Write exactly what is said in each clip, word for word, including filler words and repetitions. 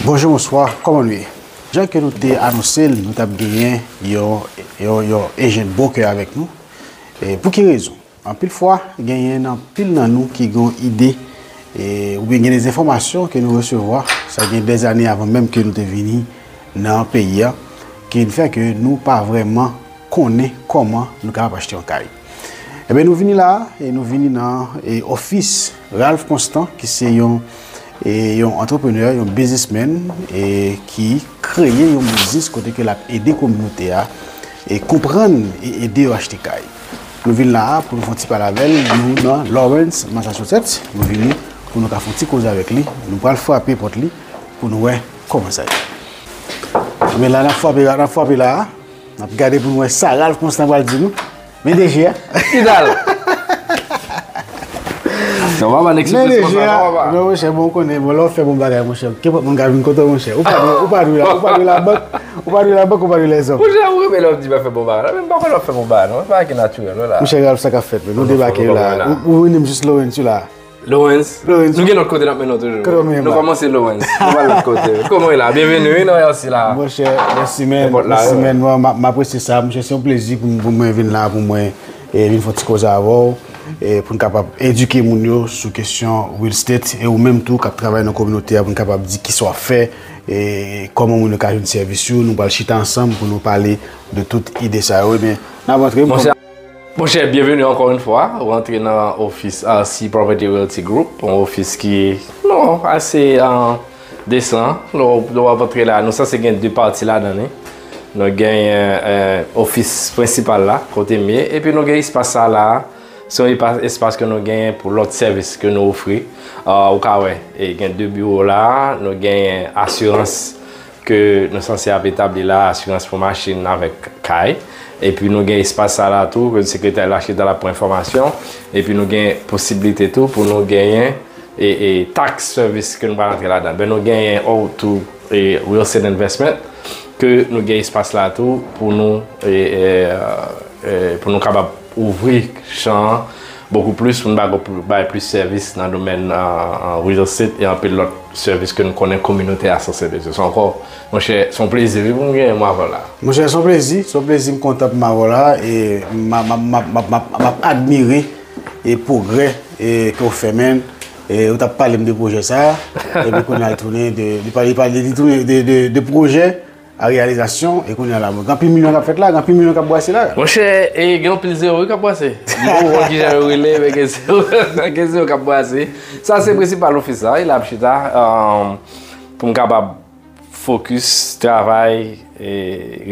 Bonjou, bonswa, kòman nou ye? Jan ke nou te anonse l, nou t ap genyen yon, yon, yon agent broker avèk nou. E pou ki rezon? Anpil fwa, genyen anpil nan nou ki gen yon ide, e, oubyen gen de enfòmasyon ke nou resevwa, sa gen dèzane avan menm ke nou te vini nan peyi a, ki vin fè ke nou pa vrèman konnen kòman nou kapab achte yon kay. Ebyen, nou vini la a, e nou vini nan, e, ofis Ralph Constant, ki se yon, e, yon antreprenè, yon biznismenn, e, ki kreye yon biznis kote ke l ap ede kominote a, e, konprann e ede yo achte kay. Nou vin la a pou nou fè yon ti pale avè l, nou nan Lawrence, Massachusetts. Nou vini pou nou ka fè yon ti koze avèk li. Nou pral frape pòt li pou nou wè kòman sa ye. Men la, n ap frape, n ap frape la a. N ap gade pou n wè sa Ralph Constant pral di nou. Men deje a. Kidal. Non, papa, n eksprès konsa, non, papa. Non, monchè, bon, ou konnen, bon, lè w fè bon bagay, monchè, kenpòt moun ka vin kote w, monchè. Ou pa dwe, ou pa dwe la, ou pa dwe labank, ou pa dwe labank, ou pa dwe lèzòm. Monchè, ou renmen lè w di mwen fè bon bagay la, men m pa kwè lè w fè bon bagay, non. Se pa ki natirèl, wè la. Monchè Ralph, sa k ap fèt, men nou debake la. Ou, ou vin m jis Lawrence la. Lawrence. Lawrence. Nou gen lòt kote n ap mennen w toujou. Kote w mennen m la? Nou kòmanse Lawrence. Nou pa lòt kote. Kòman w ye la? Byenveni, wi, nan L C la. Monchè, mèsi, men. Mèsi, men. Mwen, m, m apresye sa. Monchè, se yon plezi pou, pou mwen vin la, pou mwen, e, vin fè yon ti koze avè w, e, pou n kapab edike moun yo sou kesyon real estate, e ou menm tou k ap travay nan kominote a, pou n kapab di kisa w ap fè, e kòman moun yo ka jwenn sèvis yo. Nou pral chita ansanm pou nou pale de tout ide sa yo. Ebyen, n ap antre. Monchè, Monchè, byenveni ankò yon fwa. Ou rantre nan ofis R C Property Realty Group, yon ofis ki, non, ase, ah, desan. Lè w, lè w ap antre la, nou sanse gen de pati ladan li. Nou genyen, eh, ofis prensipal la, kote m ye, epi nou gen espas sa la, se yon epa-, espas ke nou genyen pou lòt sèvis ke nou ofri. Ah, ou ka wè, e gen de biwo la, nou genyen asirans ke nou sanse ap etabli la, asirans pou machin avèk kay. Epi nou gen espas sa la tou, ke sekretè la chita la pou enfòmasyon. Epi nou gen posiblite tou pou nou genyen e, e tax service ke nou pral antre ladan. Ben nou genyen tou e real estate investment, ke nou gen espas la tou pou nou e, e, e, pou nou kapab ouvri chan an bokou plis, pou n ba-, bay plis sèvis nan domèn, ah, ah, real estate e anpil lòt sèvis ke n konnen kominote a sanse bezwen. Se ankò, monchè, se yon plezi, wi, pou m genyen mwen avè w la. Monchè, se yon plezi, se yon plezi, m kontan pou m avè w la, e m ap, m ap, m ap, m ap, m ap admire e pwogrè e ke w fè, men, e ou t ap pale m de pwojè sa, epi kounye a l tounen de, li pale, li pale, li tounen de, de, de pwojè a reyalizasyon, e kounye a la, bon, gen anpil milyon k ap fèt la, gen anpil milyon k ap bwase la. Monchè, e gen anpil zewo wi k ap bwase. M poko konn kijan yo rele, men gen zewo, gen zewo k ap bwase. Sa se prensipal ofis la, wi, l ap chita, um, pou m kapab fokis, travay, e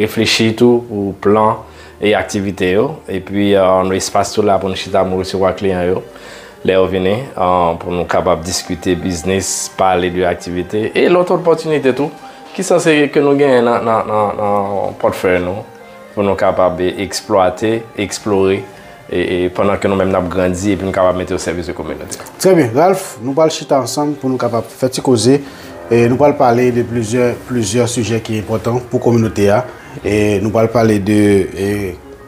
reflechi tou pou plan e aktivite yo. Epi, uh, nou espas tou la pou nou chita, pou nou resevwa kliyan yo. Lè yo vini, ah, pou nou kapab diskite biznis, pale de aktivite e lòt opòtinite tou ki sanse ke nou genyen nan, nan, nan, nan pòtfèy nou pou nou kapab e, eksplwate, eksplore e, e pandan ke nou menm n ap grandi epi nou kapab mete o sèvis de kominote. Trè byen, Ralph, nou pral chita ansanm pou nou kapab fè ti koze. E nou pral pale de plizyè, plizyè sijè ki enpòtan pou kominote a. E nou pral pale de, e,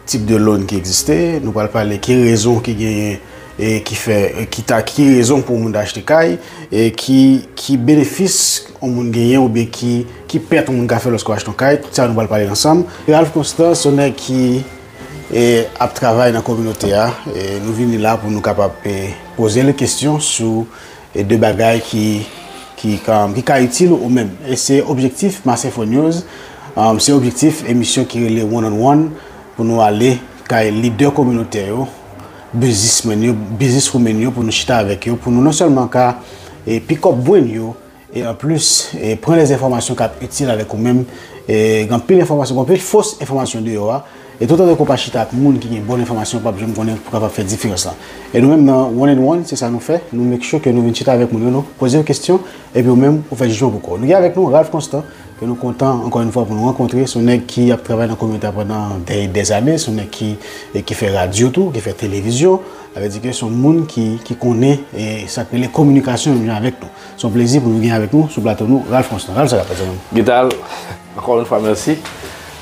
tip de loan ki egziste, nou pral pale ki rezon ki genyen e ki fè, e ki ta, ki rezon pou moun ta achte kay, e ki, ki benefis yon moun genyen oubyen ki, ki pèt yon moun ka fè lòske w achte yon kay, tout sa nou pral pale ansanm. Ralph Constant, se yon nèg ki, e, ap travay nan kominote a, e nou vini la pou nou kapab, e, poze l kesyon sou e de bagay ki, ki, ki, ki ka itil ou menm. E se objektif Masenfo News, um, se objektif emisyon ki rele One on One, pou nou ale kay lidè kominotè yo, biznismenn yo, bizniswomen yo, pou nou chita avèk yo, pou nou non sèlman ka, e, pick up brain yo, e anplis, e, pran de enfòmasyon k ap itil avèk ou menm, e, gen anpil enfòmasyon, gen anpil fos enfòmasyon deyò a, e toutan ke w pa chita ak moun ki gen bon enfòmasyon, w p ap janm konnen pou w kapab fè diferans lan. E nou menm nan One and One, se sa nou fè. Nou make sure ke nou vin chita avèk moun yo, nou poze yo kesyon, epi ou menm, ou fè jijman pou kò w. Nou gen avèk nou Ralph Constant, ke nou kontan, ankò yon fwa, pou nou rankontre. Se yon nèg ki ap travay nan kominote a pandan dè, dèzane. Se yon nèg ki, e ki fè radyo tou, ki fè televizyon. Sa vle di ke se yon moun ki, ki konnen, e sa k rele kominikasyon menm jan avèk nou. Se yon plezi pou nou gen avèk nou sou plato nou, Ralph Constant. Ralph, sa k ap fèt, zanmi m? Gital, ankò yon fwa, mèsi.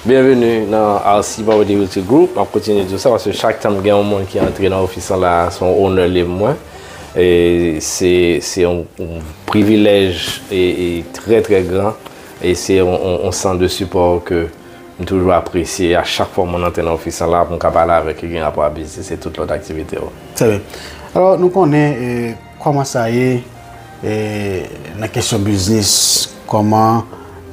Byenveni nan R C Property Realty Group. M ap kontinye di w sa, paske chak tan m gen yon moun ki antre nan ofis lan la, se yon owner li ye pou mwen. E se se yon, yon privilèj e, e trè, trè gran. E se yon, yon, yon sant de sipò ke m toujou apresye a chak fwa mwen antre nan ofis lan la pou m ka pale avèk yo ki gen rapò a biznis e tout lòt aktivite yo. Trè byen. Alò, nou konnen e, kòman sa ye e, nan kesyon biznis, kòman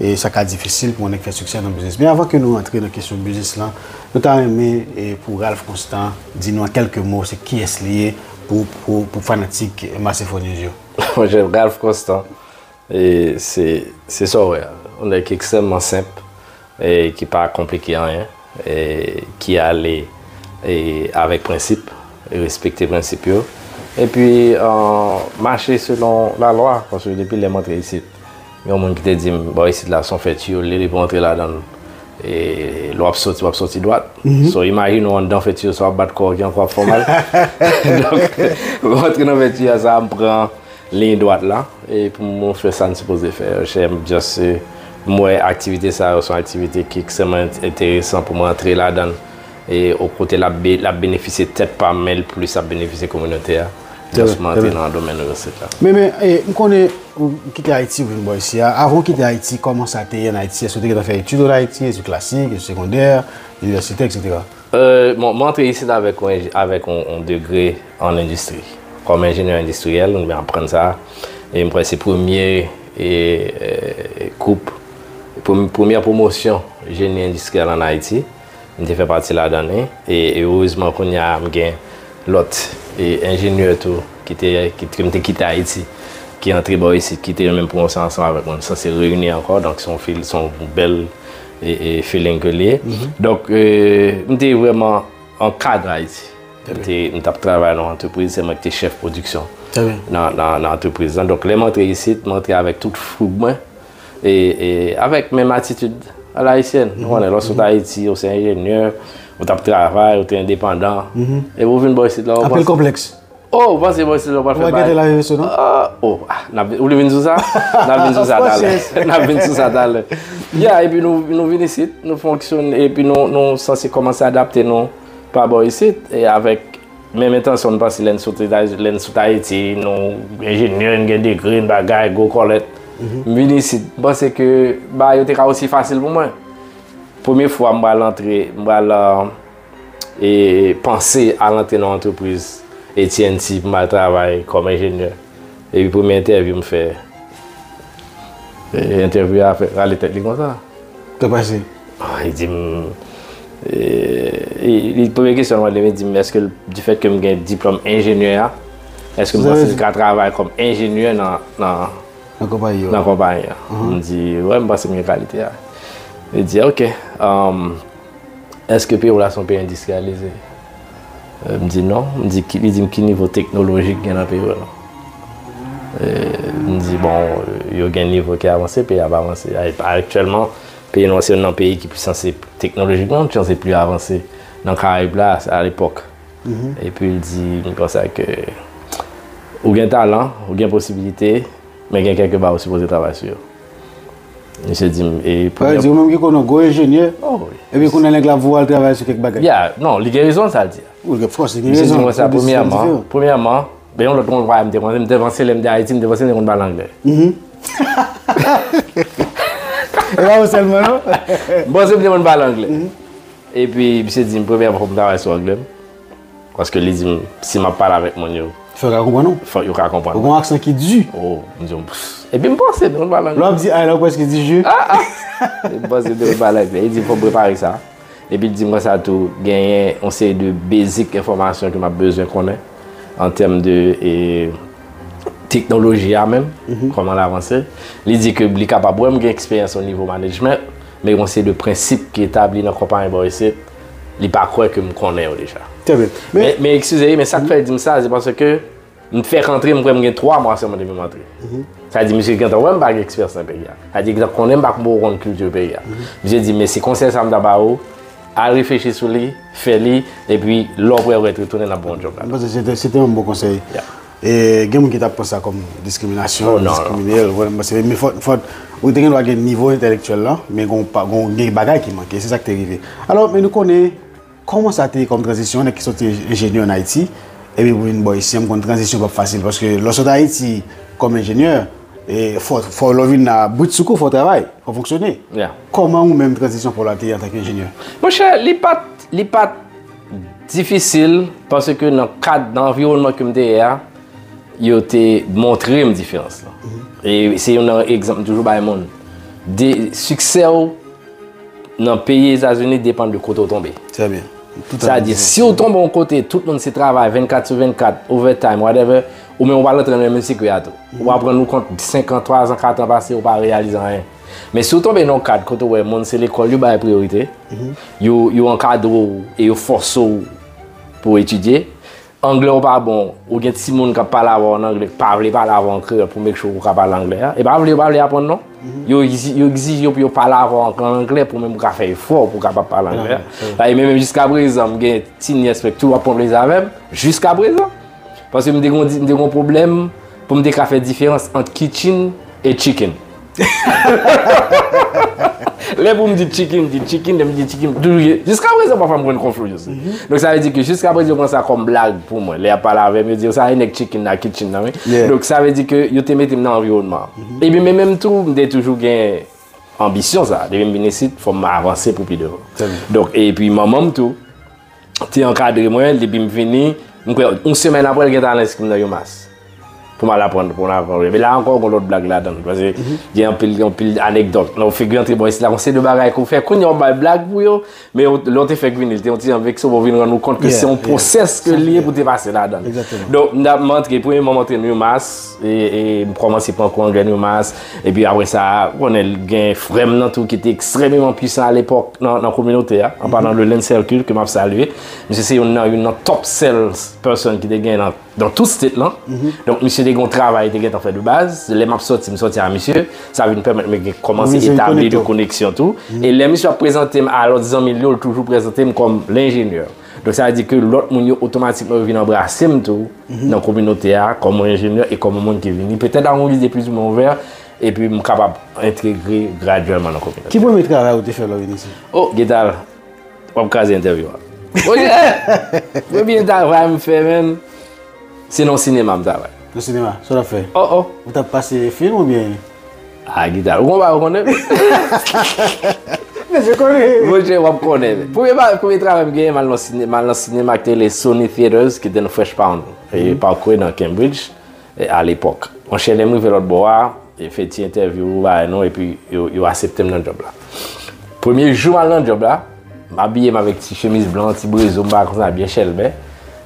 e, sa ka difisil pou yon nèg fè siksè nan biznis. Men avan ke nou rantre nan kesyon biznis lan, nou ta renmen e, pou Ralph Constant di nou an kèlke mo se kiyès li ye pou, pou, pou fanatik Masefo News yo. Monchè, Ralph Constant, e, se se sa w wè a. Yon nèg ki ekstrèmman senp, e, ki pa konplike anyen, e, ki ale e, avèk prensip, e respekte prensip yo. Epi, e, mache selon lalwa, paske depi lè m antre isit, gen yon moun ki te di m, bò isit la, se yon fè tiyo, li depi w antre ladan l, e, lè w ap soti, w ap soti dwat. So, imajine w anndan fè tiyo, sa w ap bat kò w ki ankò ap fè w mal. Donk, lè w antre nan fè tiyo a, sa m pran liy dwat la, e pou mwen fè sa n sipoze fè. Chè, m just, e, m wè aktivite sa yo se yon aktivite ki ekstrèmman ent- enteresan pou mwen antre ladan l. E o kote l ap be- l ap benefisye tèt pa m, men l plis ap benefisye kominote a. Just mwen antre nan domèn resèt la. Men, men, e, m konnen ou kite Ayiti, ou vin bò isi a. Avan w kite Ayiti, kòman sa te ye ann Ayiti? Èske w te gentan fè etid ann Ayiti, etid klasik, etid segondè, inivèsite, etsetera? E, bon, mwen antre isit avèk yon, avèk yon, yon degre an endistri, kòm enjenyè endistriyèl, mwen aprann sa. E mwen kwè se premye e, e, koup, premye, premyè pwomosyon jeni endistriyèl ann Ayiti. M te fè pati ladan li. E, e erezman, kounye a, m gen lòt e, enjenyè tou ki te, ki, ke m te kite Ayiti, ki antre bò isit, ki te yo menm pwomosyon ansanm avèk mwen. M sanse reyini ankò, donk se yon fil, se yon bèl e, e, feeling ke l ye. Donk, e, m te vrèman ankadre Ayiti. M te, m t ap travay nan yon antrepriz, se mwen ki te chèf pwodiksyon nan, nan, nan antrepriz lan. Donk, lè m antre isit, m antre avèk tout foug mwen e, e avèk menm atitid alayisyèn. Ou konnen, lòske w t Ayiti, ou se enjenyè, ou t ap travay, ou te endepandan. Epi ou vin bò isit la, ou panse. Anpil konplèks. Oh, ou panse bò isit la ou pral fè bagay. Ou pa gentan lave veso non? Ah, oh, ah, n ap, ou vle vin sou sa? N ap vin sou sa talè. N ap vin sou sa talè. Ya, epi nou, nou vin isit, nou fonksyone, epi nou, nou sanse kòmanse adapte nou pa bò isit, e avèk menm entansyon n pase lè n sot Etaz- lè n sot Ayiti, nou enjenyè, n gen degre, n bagay, gwo kòlèt. M vin isit, m panse ke bagay yo te ka osi fasil pou mwen. Premye fwa m pral antre, m pral e, panse al antre nan yon antrepriz A T and T pou m al travay kòm enjenyè. Epi premye entèvyou m fè, e, entèvyou a fè rale tèt li konsa. Sa pase? Ah, li di m, e, li, premye kesyon l mande m, li di m, èske difèt ke m gen diplòm enjenyè a, èske m panse m ka travay kòm enjenyè nan, nan, nan konpayi an? M di, wè, m panse m gen kalite a. Li di, oke, um, èske peyi w la se yon peyi endistriyalize? E, m di non. M di, ki, li di m ki nivo teknolojik gen nan peyi w la? E, m di, bon, yo gen nivo ki avanse, peyi a pa avanse. A- Aktyèlman, peyi nou an se youn nan peyi ki pi sanse teknolojikman, ki sanse pi avanse nan Karayib la, a lepòk. Epi l di m konsa ke ou gen talan, ou gen posibilite, men gen kèk bagay ou sipoze travay sou yo. Misye di m, e premye. Sa vle di ou menm ki konnen w gwo enjenyè, epi kounye a nèg la voye w al travay sou kèk bagay. Ya, non, li gen rezon sa l di a. Wi, of course, li gen rezon. Misye di m konsa, premyèman, premyèman, gen yon lòt konpayi m te konn, m te panse lè m te Ayiti, m te panse m te konn pale anglè. E pa ou sèlman non. M panse m te konn pale anglè. Epi misye di m premyèman fòk m travay sou anglè m. Paske li di m, si m ap pale avèk moun yo. Fò yo ka konprann ou. Fò yo ka konprann. Ou gen yon aksan ki di. Oh, m di w, pff. Epi m panse m te konn pale anglè. Lè w ap di ay la, ou prèske di je. Ah, ah. M panse m te konn pale anglè. Li di m fò m prepare sa. Epi li di m konsa tou, genyen yon seri de basic enfòmasyon ke m ap bezwen konnen an tèm de e, teknoloji a menm, kòman l avanse. Li di ke li kapab wè m gen eksperyans o nivo management, men gen yon seri de prensip ki etabli nan konpayi bò isit, li pa kwè ke m konnen yo deja. Trè byen. Men, men, eskize, men sa k fè l di m sa, se paske m fèk antre, m kwè m gen twa mwa sèlman depi m antre. Sa di, misye gentan wè m pa gen eksperyans nan peyi a. Sa di, gentan konnen m pa poko konn kilti peyi a. Misye di, men se konsèy sa m ta ba ou, al reflechi sou li, fè li, epi lè w prè, ou retounen, n ap ba w yon djòb la. M panse se te, se te yon bon konsèy. E gen moun ki t ap pran sa kòm diskriminasyon, diskrimine l, wè, m panse, men fòk, fòk, ou te gen dwa gen nivo entèlektyèl la, men gen, gen bagay ki manke, se sa k te rive. Alò, men nou konnen, kòman sa te ye kòm tranzisyon, nèg ki soti enjenyè ann Ayiti, Epi pou vin bò isi an, m konn tranzisyon p ap fasil, paske lè w sot Ayiti kòm enjenyè, e fò, fò lè w vin la, britsoukou, fò w travay, fò w fonksyone. Yeah. Kòman ou menm tranzisyon pa w la te ye antanke enjenyè? Monchè, li pa t, li pa t difisil, paske nan kad, nan anviwònman ke m te ye a, yo te montre m diferans lan. E se youn nan egzanp m toujou bay moun. De, siksè w nan peyi Etazini depann de kote w tonbe. Trè byen. Sa di, si w tonbe yon kote, tout moun se travay vennkat sou vennkat, overtime, whatever, ou menm ou pral antre nan menm sikwi a tou. Ou pral rann ou kont senk an, twa an, kat an pase, ou pa reyalize anyen. Men si w tonbe nan yon kad kote w wè moun se lekòl yo bay priyorite, yo, yo ankadre w e yo fòse w pou w etidye, anglè w pa bon, ou gen timoun k ap pale avè w an anglè, k pa vle pale avè w an kreyòl pou make sure ou ka pale anglè a. E pa vle yo pa vle aprann non. Yo egzi-, yo egzije yo pou yo pale avè w an anglè pou menm ou ka fè efò pou w kapab pale anglè a. E menm jiska prezan, m gen ti nyès mwen ki toujou ap pran plezi avè m, jiska prezan. Paske m te gen, m te gen yon pwoblèm pou m te ka fè diferans ant kitchen e chicken. Lè pou m di chicken, m di chicken, lè m di chicken, toujou ye. Jiska prezan, pafwa m konn konfli osi. Donk, sa vle di ke jiska prezan, yo pran sa kòm blag pou mwen. Lè y ap pale avè m, yo di, "Sa e nèg chicken nan, kitchen nan, wi." Donk, sa vle di ke yo te mete m nan anviwònman an. Epi, men menm tou, m te toujou gen anbisyon sa. Depi m vin isit, fò m avanse pou pi devan. Donk, epi manman m tou, te ankadre mwen, depi m vini, m kwè, yon semèn apre, l gentan al enskri m nan UMass. Pou m al aprann, pou m al aprann. Men la ankò, gen lòt blag ladan l. Paske gen anpil, gen anpil anekdòt. Lè w figi antre bò isit la, gon seri de bagay ke w fè. Kounye a, w bay blag pou yo, men w, lè w te fèk vini, l te yon ti jan vekse w, pou w vin rann ou kont ke se yon pwosès ke l ye pou w te pase ladan l. Donk, m t ap, m antre, premyèman, m antre nan UMass, e, e m kòmanse pran kou anglè nan UMass. Epi apre sa, ou konnen, gen frè m nan tou ki te ekstrèmeman pwisan alepòk nan, nan kominote a, an palan de Lens Hercule, ke m ap salye. Misye se youn nan, youn nan top sales person ki te gen nan, nan tout state lan. Donk, misye te gen yon travay li te gentan fè de baz. Lè m ap sòti, m sòti a misye. Sa vin pèmèt mwen gen kòmanse etabli de koneksyon tou. E lè misye ap prezante m a lòt zanmi l yo, l toujou prezante m kòm lenjenyè. Donk, sa vle di ke lòt moun yo otomatikman yo vin anbrase m tou nan kominote a, kòm yon enjenyè e kòm yon moun ki vini, petèt a yon lide plizoumwen ouvè, epi m kapab entegre gradyèlman nan kominote. Ki premye travay ou te fè lè w vin isit? Oh, Guitar, w ap kraze entèvyou a. Premye travay m fè, menm, se nan sinema m travay. Nan sinema, sa w t ap fè? Oh, oh. Ou t ap pase fim oubyen? Ah, Guitar, ou konn pa, ou konnen? Mesye konnen. Monchè, w ap konnen. Premye, premye travay m genyen, m al nan sinema, m al nan sinema ki te rele Sony Theaters, ki te nan Fresh Pound, e Parkway nan Cambridge, e alepòk. Monchè, lè m rive lòt bò a, e fè ti entèvyou, bagay non, epi yo, yo aksepte m nan djòb la. Premye jou m al nan djòb la, m abiye m avèk ti chemiz blan, ti brezo, m pa konsa, byen chèlbè.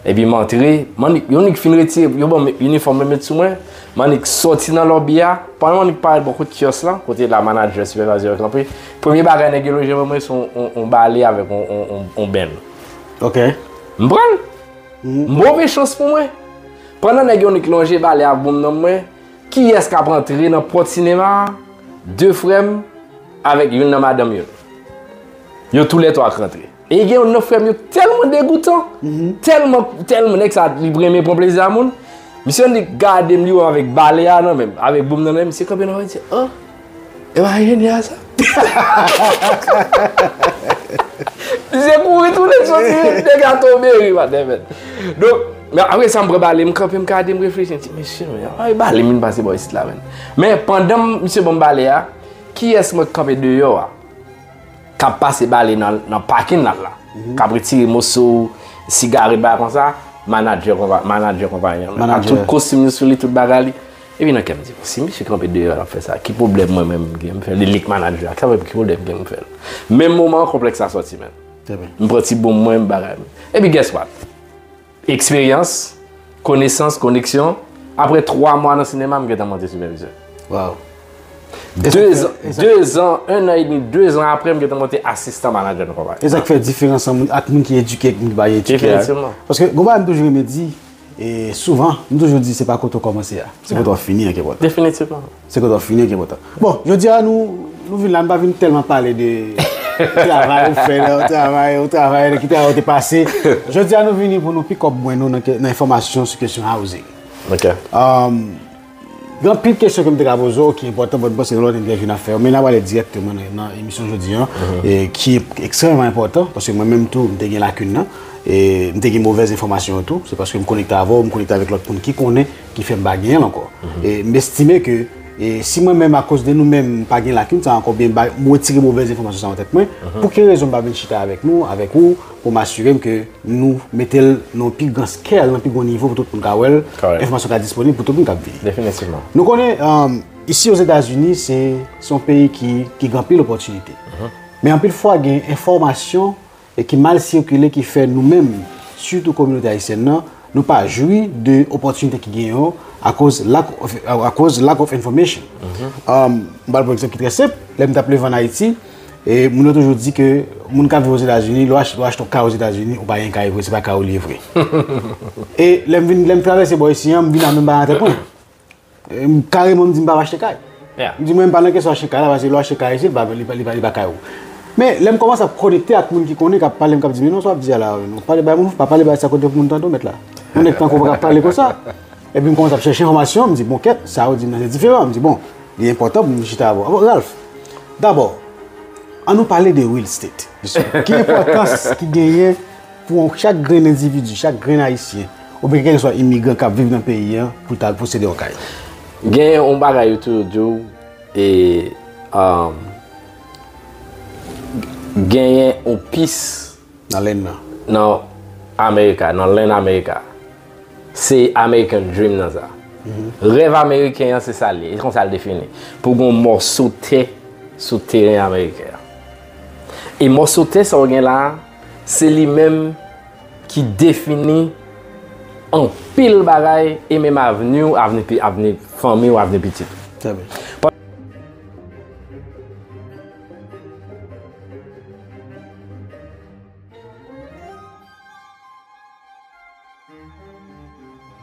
Epi m antre, m annik, yo annik fin retire, yo ban m inifòm yo met sou mwen, m annik sòti nan lòbi a, pandan m annik parèt bò kot kyòs lan, kote la manadjè, sipèvayzè yo kanpe, premye bagay nèg yo lonje ban mwen se yon, yon, yon bale avèk yon, yon, yon, yon bèl. Ok. M pran l. Move chans pou mwen. Pandan nèg yo annik lonje bale a ban m nan mwen, kiyès k ap antre nan pòt sinema a? De frè m avèk youn nan madanm yo. Yo toulètwa k rantre. E gen youn nan frè m yo tèlman degoutan, tèlman, tèlman nèg sa li renmen pran plezi a moun. Misye li gade m, li wè m avèk bale a nan men m, avèk boum nan men m, misye kanpe nan mwen, li di, "Oh, e pa enjenyè a sa?" Misye kouri tounen soti, nèg la tonbe ri, patnè, men. Donk, men apre sa, m pran bale, m kanpe, m gade, m reflechi, m di, "Mesye, men, a, e bale m vin pase bò isit la, men." Men pandan m, misye ban m bale a, kiyès m wè k kanpe deyò a? K ap pase bale nan, nan pakin la, la, k ap retire moso sigarèt, bagay konsa, manadjè konpa-, manadjè konpayi an. Ak tout kostim li sou li, tout bagay li. Epi nan kè m di, "Bon, si misye kanpe deyò l ap fè sa, ki pwoblèm mwen menm m gen m fè l? Li k manadjè a, sa vle ki pwoblèm m gen m fè l?" Menm moman an, konplèks la sòti, men. M pran ti boum mwen, m bagay mwen. Epi guess what? Eksperyans, konesans, koneksyon. Apre twa mwa nan sinema, m gentan monte sipèvizè. Wow. De zan, de zan, en an edmi, de zan apre, m gentan monte asistan manadjè nan konpayi. E sa k fè diferans ant moun, ak moun ki edike ak moun ki pa edike a. Definitivman. Paske gon bagay m toujou renmen di, e souvan, m toujou di se pa kote w kòmanse a, se kote w ap fini an ki enpòtan. Definitivman. Se kote w ap fini an ki enpòtan. Bon, jodi a nou, nou vin la, nou pa vin tèlman pale de travay ou fè la, ou travay, ou travay, nan ki travay ou te pase. Jodi a nou vini pou nou pick up mwen nou nan, ke- nan enfòmasyon sou kesyon housing. Ok. Gen anpil kesyon ke m te ka poze w ki enpòtan, but m panse nan lòt entèvyou n ap fè yo, men n ap ale dirèkteman nan, nan emisyon jodi a, e ki ekstrèmman enpòtan, paske mwen menm tou, m te gen lakin nan. E m te gen movèz enfòmasyon yo tou. Se paske m konekte avè w, m konekte avèk lòt moun ki konnen, ki fè m pa genyen l ankò. E m estime ke, e si mwen menm, akoz de nou menm, m pa gen lakin sa ankò, oubyen ba- m retire movèz enfòmasyon sa nan tèt mwen, pou ki rezon m pa vin chita avèk nou, avèk ou, pou m asire m ke nou mete l nan yon pi gran scale, nan pi gwo nivo pou tout moun ka wè l, enfòmasyon ka disponib pou tout moun k ap vini. Definitivman. Nou konnen, um, isi Ozetazini, se se yon peyi ki, ki gen anpil opòtinite. Men anpil fwa, gen enfòmasyon e ki mal sikile, ki fè nou menm, sitou kominote ayisyèn nan, nou pa jwi de opòtinite ki gen yo akoz lack of, akoz lack of information. Um, m ba l yon egzanp ki trè senp. Lè m t ap leve ann Ayiti, e moun yo toujou di ke moun k ap viv Ozetazini, lè w ach- lè w achte yon kay Ozetazini, ou pa gen kay vre, se pa kay ou li ye vre. E lè m vin, lè m travèse bò isi an, m vin a menm bagay nan tèt mwen. E m kareman m di m p ap achte kay. M di mwen m pa nan kesyon achte kay la, paske lè w achte kay isi, li pa, li pa, li pa, li pa kay ou. Men lè m kòmanse ap konekte ak moun ki konnen, k ap pale m, k ap di, "Men non, sa w ap di a la, non, pale bay moun, pa pale bay sa kote pou moun tande w, mèt la. Yon nèg tankou w pa ka pale konsa." Epi m kòmanse ap chèche enfòmasyon, m di, "Bon, kèt, sa yo di m nan se diferan." M di, "Bon, li enpòtan pou m chita avè w." Bon, Ralph, dabò, ann nou pale de real estate. Ki enpòtans ki genyen pou yon, chak grenn endividi, chak grenn Ayisyen, oubyen kèlkeswa imigran k ap viv nan peyi an, pou l ta posede yon kay? Gen yon bagay yo toujou di w, e, um, genyen yon pis nan lenn nan, nan Amerika, nan lenn Amerika. Se American Dream nan sa. Rèv ameriken an, se sa l ye. E konsa l defini. Pou gen yon mòso tè sou teren ameriken an. E mòso tè sa w gen la a, se li menm ki defini anpil bagay e menm avni w, avni, pi- avni fanmi w, avni pitit ou. Trè byen.